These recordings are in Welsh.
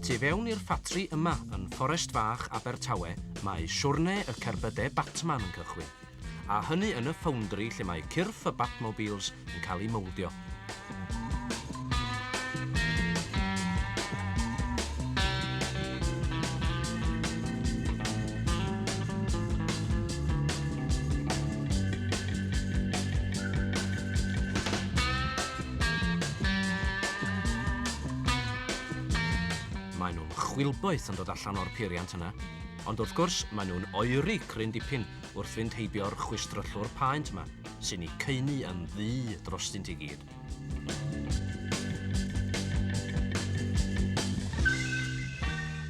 Tu fewn i'r ffatri yma yn Fforest Fach, Abertawe, mae siwrne y cerbydau Batman yn cychwyn. A hynny yn y ffowndri lle mae cyrff y Batmobiles yn cael eu mowldio. Maen nhw'n chwilboeth yn dod allan o'r peiriant yna, ond wrth gwrs maen nhw'n oeri cryn dipyn wrth fynd heibio'r chwistrellwr paent yma, sy'n eu caenu yn ddu drostynt i gyd.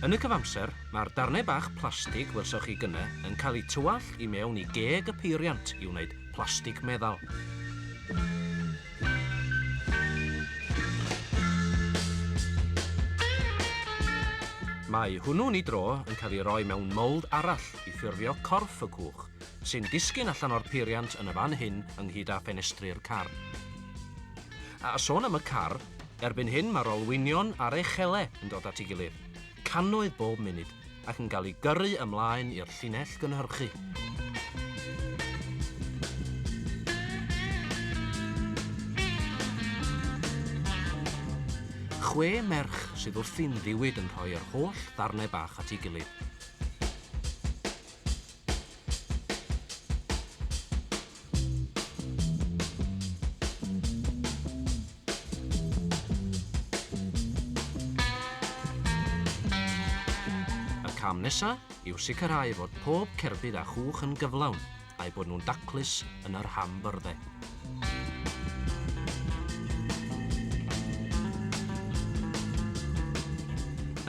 Yn y cyfamser, mae'r darnau bach plastig welsoch chi gynne yn cael eu tywallt i mewn i geg y peiriant i wneud plastig meddal. Mae hwnnw'n ei dro yn cael ei roi mewn mowld arall i ffurfio corff y cwch, sy'n disgyn allan o'r peiriant yn y fan hyn ynghyd â ffenestri'r car. A sôn am y car, erbyn hyn mae'r olwynion a'r echele yn dod at ei gilydd, cannoedd bob munud, ac yn cael eu gyrru ymlaen i'r llinell gynhyrchu. Chwe merch sydd wrthi'n ddiwyd yn rhoi yr holl ddarnau bach at ei gilydd. Y cam nesa yw sicrhau fod pob cerbyd a chwch yn gyflawn, a'u bod nhw'n daclus yn yr hambyrddau.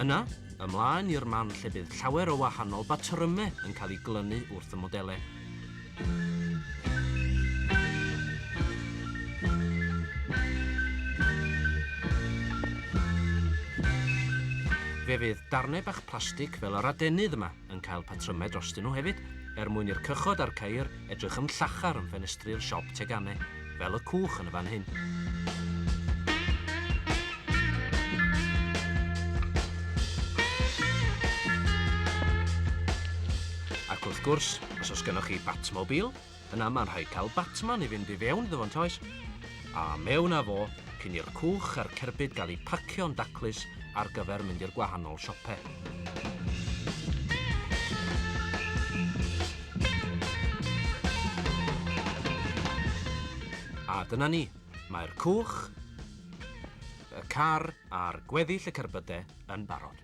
Yna, ymlaen i'r man lle bydd llawer o wahanol batrymau yn cael eu glynu wrth y modelau. Fe fydd darnau bach plastig fel yr adenydd yma yn cael patrymau drostyn nhw hefyd, er mwyn i'r cychod a'r ceir edrych yn llachar yn ffenestri'r siop teganau, fel y cwch yn y fan hyn. Ac wrth gwrs, os oes gennoch chi Batmobile, yna mae'n rhaid cael Batman i fynd i fewn iddo fo, yntoes? A mewn â fo, cyn i'r cwch a'r cerbyd gael eu pacio'n daclus ar gyfer mynd i'r gwahanol siope. A dyna ni, mae'r cwch, y car a'r gweddill y cerbydau yn barod.